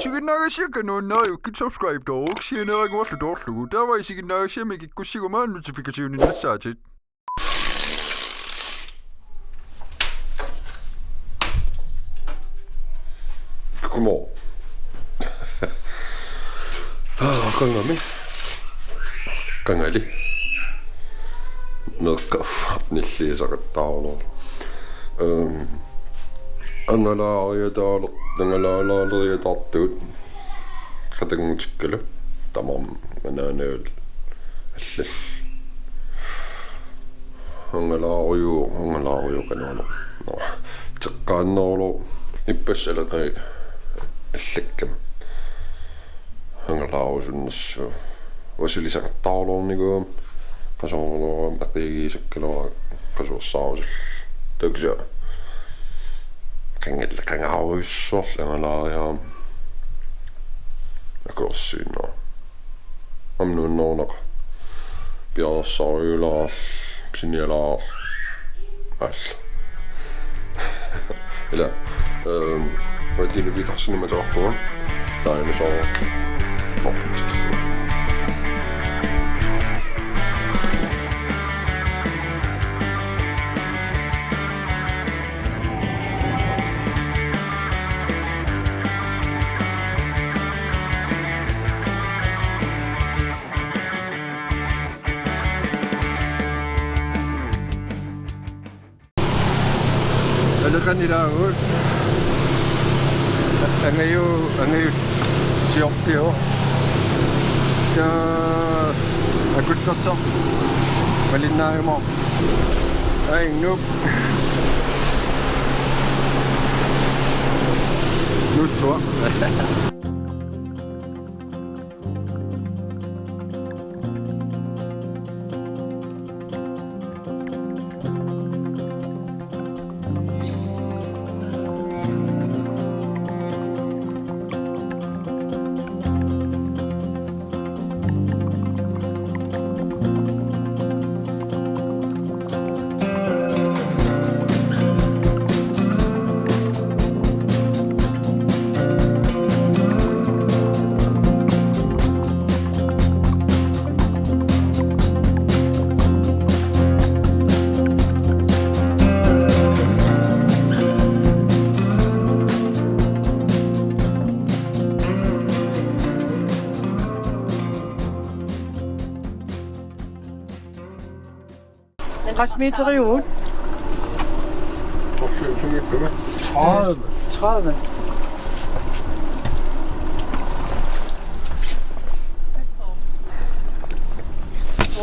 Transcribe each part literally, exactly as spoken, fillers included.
Isiginnaagassiaq kanunnaaju, hit subscribe-tooruk sianeeraguarlu toorlugu. Taava isiginnaagassiami kikkussiguma notification-innassaatit. Kumo. Ah, qangami. Qangali. Meeqqat nilliisaqattaarneq. Ehm, angalaariataaleq, angalaalaaleriataartugut. Qatanngutikkalu. Tamarmik anaanagalugit allallu. Angalaaruju-, angalaaruju kanunneq. Nå. Teqqaannerulu ippassaq alaqai allakkami. Angalaarusunnersuuvoq. Usulisaqattaarluarnikuugama. Qasuernerup aqiigiisakkaluarlunga qasuersaarusullugu. Takusa. Qangal-, qangaarujussuarlu angalaariarama. Akuersiinnaq. Aamma nuannerunaq. Piareersarujulaarluni, pisinialaarluni. Aalla. Ila, ehm, uattiinnaq piitarsinni matoorpugut. Taava soorlu. Aleqanilaagut. Angaju-, angajussiorpiuk. Taa akullersoq. Malinnaajumaarpoq. Ai, nuup. Nuussuaq. Qassit meteriugut? Tredive. Tredive.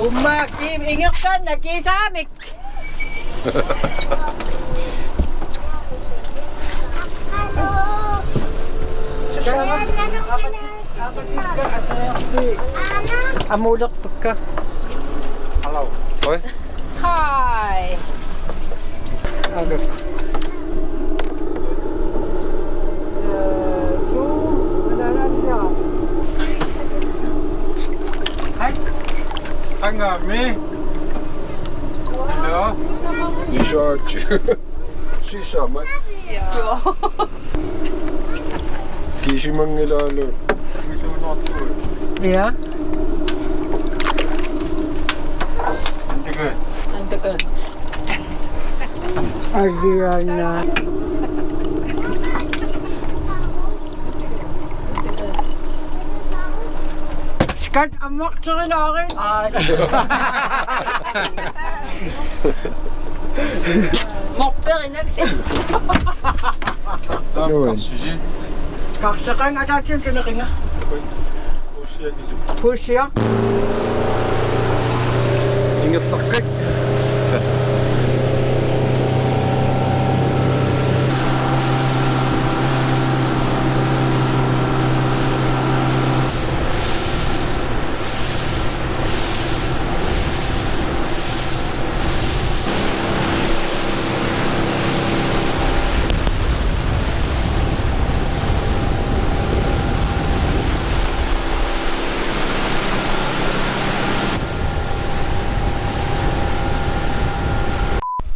Uummaa, kiisa ingerlaannaq kiisaamik. Amulerpakka. Hello. Oi. Hi. Okay. Hi. Angami. Hello. Nisha. Sisamat. Kiisimanngilaarlugit. Ja. Antakat. Antakat. Aliana. Skat ammarterilaariit. Aa. Morperinak si. Nuan. Karseqaanga ataatsikkut tuneqinga. Puussiaq. Ingerlaqqak.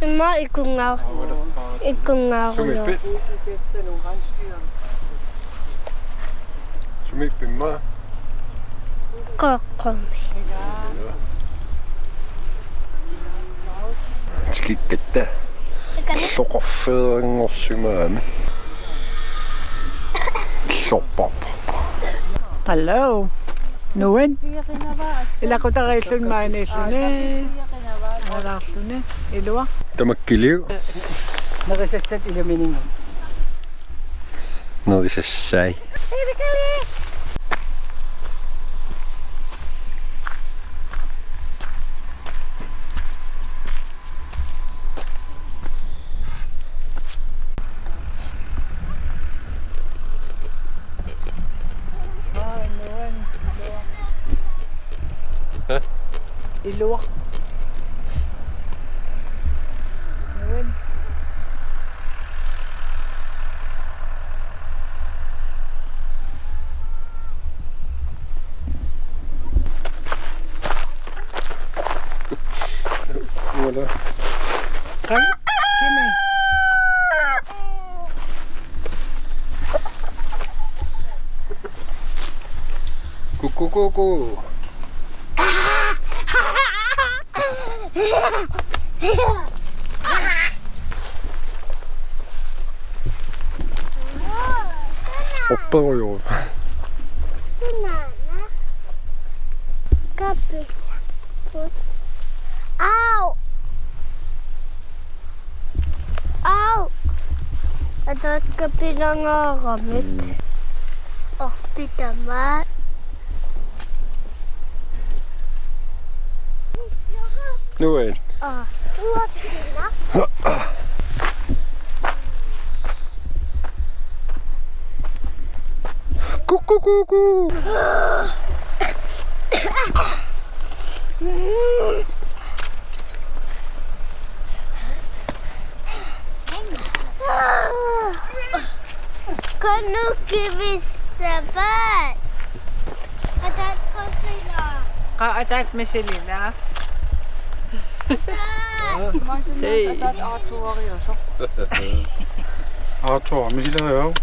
Immaqa ikunngaaru-, ikunngaarujoo. Sumiippit? Orange. Mipimma. Qoqqumi. Tikikkatta. Ikani. Illoqarfeeranngorsimaami. Illorparparput. Hello. Nuann'. Ilaqutariilluni maaniilluni. Angalaarluni. Ilua. Tamakkiliu. Nerisassat ilumininnga. Nerisassai. Ilua. Nuann'. Voilà. Qai, kimi. Kuku, kuku. Upperujoor. Au. Au. Atakkapinangaaramik. Mm. Orpitamaat. Nuann'. Aa. Uapina. Kuku, kuku. Qanoq kivissavat? Ataat qanoq ila? Qaa, ataat misilila. Ataat. Hej. Ataat Arthuriusoq. Arthur, misileriaruk.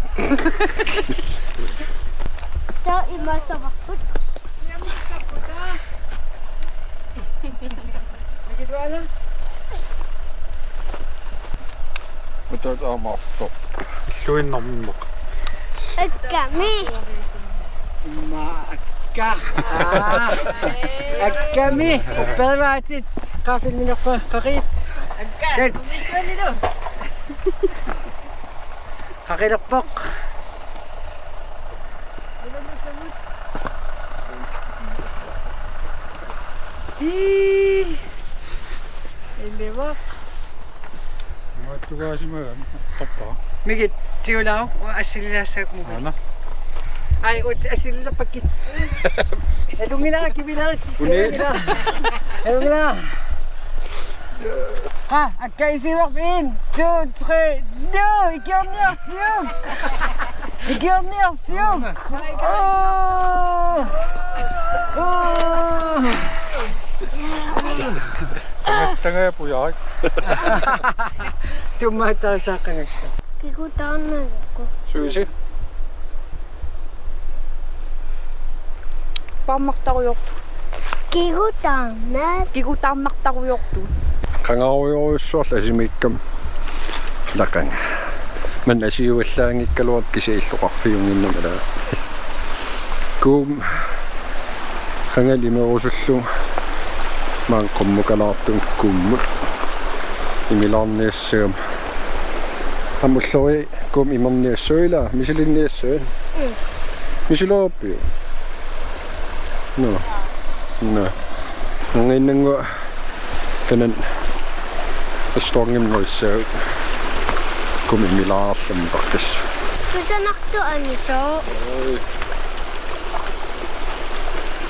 Taava imaassavarput. Utaat aamma artoq. Illuinnarmimmoq. Akkami. Imma akka. Aa. Akkami. Upperivaatit. Qaaffinngilerpa qaqiit. Akka. Kat. Qaqilerpoq. Ii. Ilivaq. Imaattugaasimaga, tappa. Migit, tiulau, assililaassaaq mugit. Aana. Ai, ut assililerpakkit. Elungila, kivilarit. Uni. Elungila. Qa, akka isivarput, en, to, tre, no, ikiorniarsiuk. Ikiorniarsiuk. Aa. Aa. Taga, taga, pujaak. Tummaataasaqanngikku. Kigutaarnagu. Suisi. Paarnartarujoortut. Kigutaarnat. Kigutaarnartarujoortut. Qangarujorujussuarlu asimiikkama. Laqanga. Maani asiuallaanngikkaluartoq kisianni illoqarfiunnginnama ilaa. Kuum. Qangali imerusullunga. Maanga qummukalaartunga kuummut. Imilaarniassagama. Aamma ulloriaq kuummut imerniassavat ilaa, misilinniassavat. Mm. Misilerpiuk? Nå. Nå. Angainnannguaq kanani restaurantimi nerissaagut. Kuummut imilaarlunga pakkis. Kusanartoq angisooq.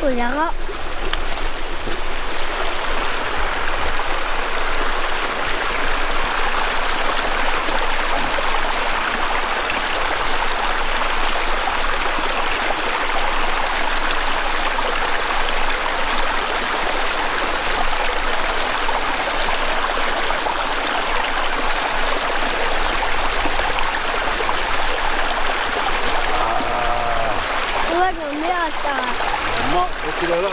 Ujara. Uanga Miata. Aamma, ukilala.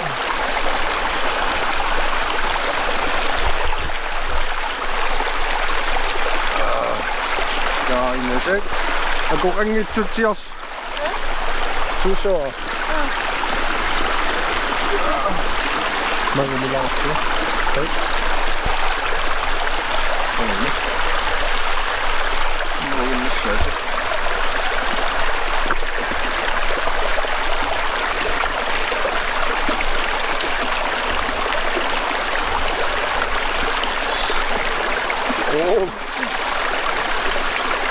Taa, inuusik. Akoqanngitsutsiarsi. Suusoq. Aa. Mangumilaarsi. Hej. Mangumissaasi. Oo.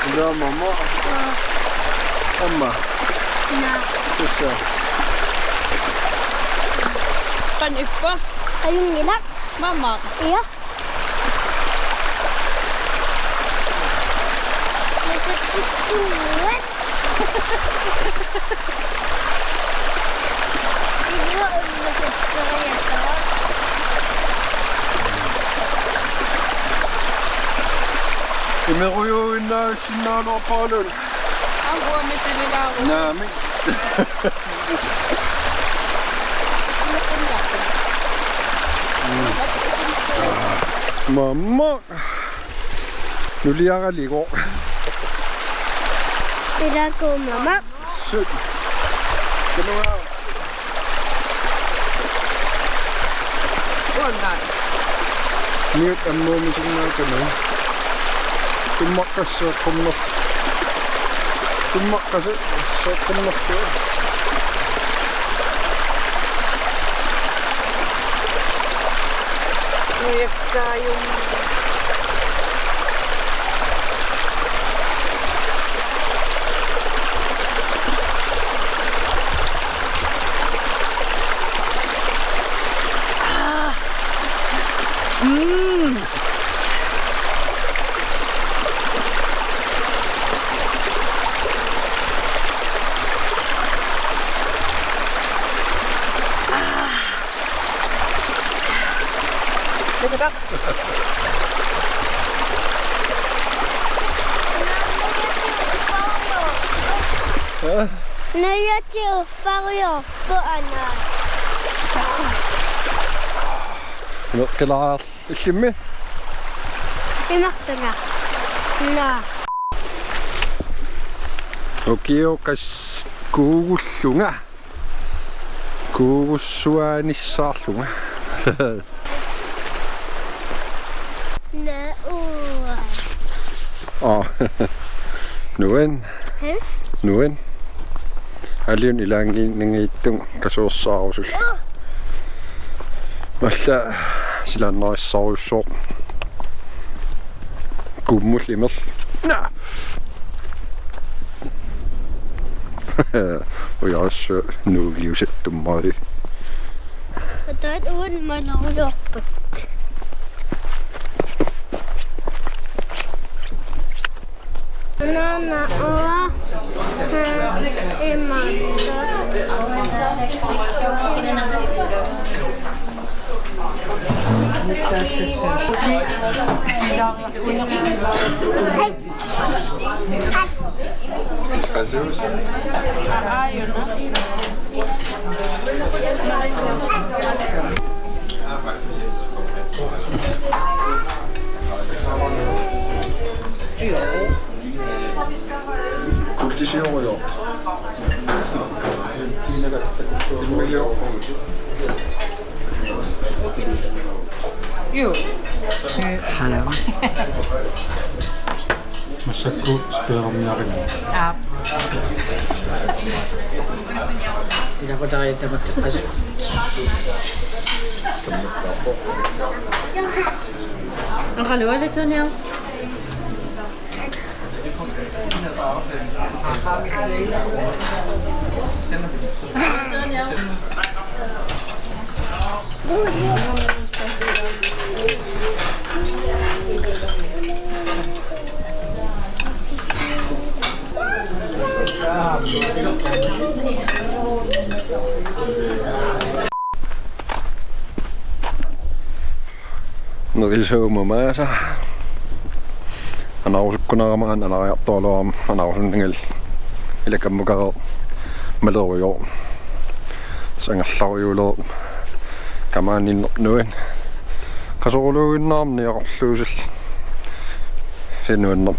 Ila mama. Amma. Na. Kissa. Qanippa. Ajunngilaq. Mama. Ia. Imerujuinnaassinnaanerpaalun. Aamma uanga misililaaruk. Naamik. Mama. Nuliaraligo. Ilakku mama. Sut. Kanua. Uanga. Niut ammuumisinnaakkani. Tummaqqassi eqqummer. Tummaqqassi eqqummerlu. Nujakkaajummi. Hah? Nujatsi uffarujoorpoq ana. Meqqilaarlillimmi? Imartunga. Na. Ukioqas kuugullunga. Kuugussuanissaarlunga. Naa uanga. Aa. Nuan. Hæ? Nuan. Aliun ilaanginnanngitsugut kasuersaarusullu. Alla silaannarissarujussuuvoq. Kummullu imerlu. Naa. Ujarassuaq nuugiusattummari. Ataat uanga manarujoorput. Naana uanga. Ima. Kultisiurujoq. Immigiorpugut. Hello. Massakkut spillerniarina. Aap. Ilaqutariit tamakku asut. Oqalualutunio. Nerisagut mamaasa. Anarusukkunarama, anariartoraluarama, anarusunnanngilaq. Ila kammukareermat malerujoq. Sangerlarujuulerup kamaaniinnernuin. Qasoruluuginnarmi niaqorluusil. Sinuannerm.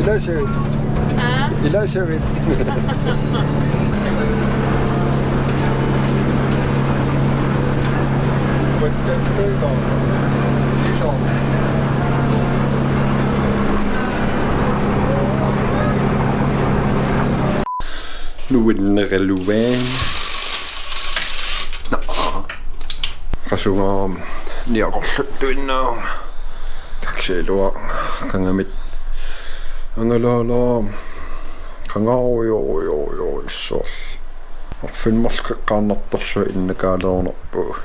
Ilaasavit. Aa? Ilaasavit. Nuanneralua. Nå. Qasunga niaqorluttuinnaq. Kaksiilua qangamit. Angalala. Qanga oi, oi, oi, oi, soorlu. Arfineq-marluk qeqqaannartorsuaq innakaalerunerput.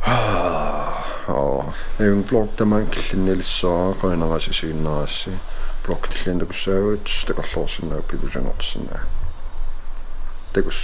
Aa, en vlog tamaanga killinniilissaaq, qujanaq isiginnaarassi. Vlog tulliani takussaagut, takorloorsinnaavutit, pikusunnguarsinnaavutit. Takuss.